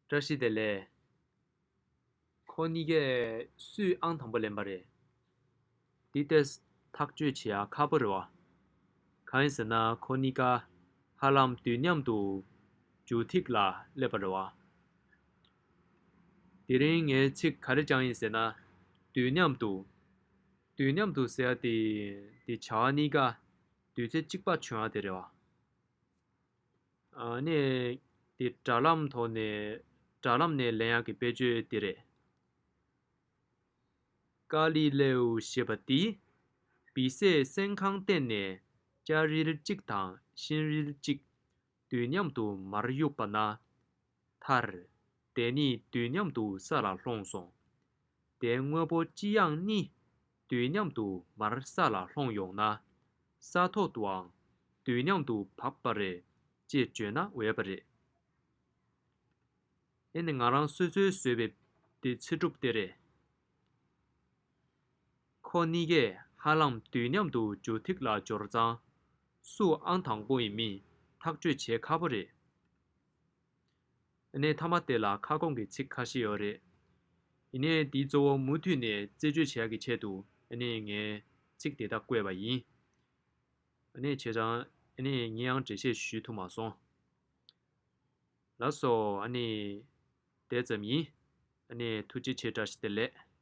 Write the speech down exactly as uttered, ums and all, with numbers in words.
བཀྲ་ཤིས་བདེ་ལེགས། ཁོ་གཉིས་ཀས་སུས་ཨང་དང་པོ་ལེན་པ་རེད། འདི་ཏོག་ཙམ་ཐག་གཅོད་བྱེད་ཡ་ཁག་པོ་རེད་བ། གང་ཡིན་ཟེར་ན་ཁོ་གཉིས་ཀ་ཧ་ལམ་དུས་མཉམ་དུ་མཇུག་ཐིག་ལ་སླེབས་པ་རེད་བ། དེ་རིང་ངས་ཚིག་ག་རེ་སྦྱངས་ཡིན་ཟེར་ན། དུས་མཉམ་དུ། དུས་མཉམ་དུ་ཟེར་ཡ་དེ། དེ་བྱ་བ་གཉིས་ཀ་དུས་ཚོད་གཅིག་པ་བྱུང་ཡ་དེ་རེད་བ། ཨ་ནི། དེ་དྲ་ལམ་ཐོག་ནས། དྲ་ལམ་ནས་ལེན་ཡག་གི་དཔེ་བརྗོད་དེ་རེད། ཀ་ལི་ལེའུ་ཞེས་པ་འདིས། བི་སའི་སེམས་ཁམས་སྟེང་ནས་ལྕགས་རིལ་གཅིག་དང་ཤིང་རིལ་གཅིག་དུས་མཉམ་དུ་མར་གཡུགས་པ་ན། མཐར། དེ་གཉིས་དུས་མཉམ་དུ་ས་ལ་ལྷུང་སོང་། དེ་དངོས་པོ་ལྕི་ཡངས་གཉིས་དུས་མཉམ་དུ་མར་ས་ལ་ལྷུང་ཡོང་ན། ས་ཐོག་ཏུའང་དུས་མཉམ་དུ་བབས་པ་རེད་ཅེས་བརྗོད་ན་འོས་པ་རེད། ཨེ་ནི་ང་རང་སོ་སོས་བཟོས་པའི་དེ་ཚེ་སྒྲུབ་དེ་རེད། ཁོ་གཉིས་ཀས་ཧ་ལམ་དུས་མཉམ་དུ་མཇུག་ཐིག་ལ་འབྱོར་ཙང་། སུ་ཨང་དང་པོ་ཡིན་མིན་ཐག་གཅོད་བྱེད་ཁག་པོ་རེད། ཨ་ནི་མཐའ་མ་དེ་ལ་ཁ་སྐོང་གི་ཚིག་ཁ་ཤས་ཡོད་རེད། ཡིན་ནའི་འདིའི་གཙོ་བོ་མུ་མཐུད་ནས་རྩད་གཅོད་བྱེད་ཡག་གི་ཆེད་དུ་ཨ་ནི་ངས་ཚིག་དེ་དག་བཀོད་པ་ཡིན། ཨ་ནི་བྱས་ཙང་ཨ་ནི་ངས་ཡང་འགྲེལ་བཤད་ཞུ་ཐུབ་མ་སོང་། ལགས་སོ། ཨ་ནི་དེ་ཙམ་ཡིན། ཨ་ནི་ཐུགས་རྗེ་ཆེ། བཀྲ་ཤིས་བདེ་ལེགས།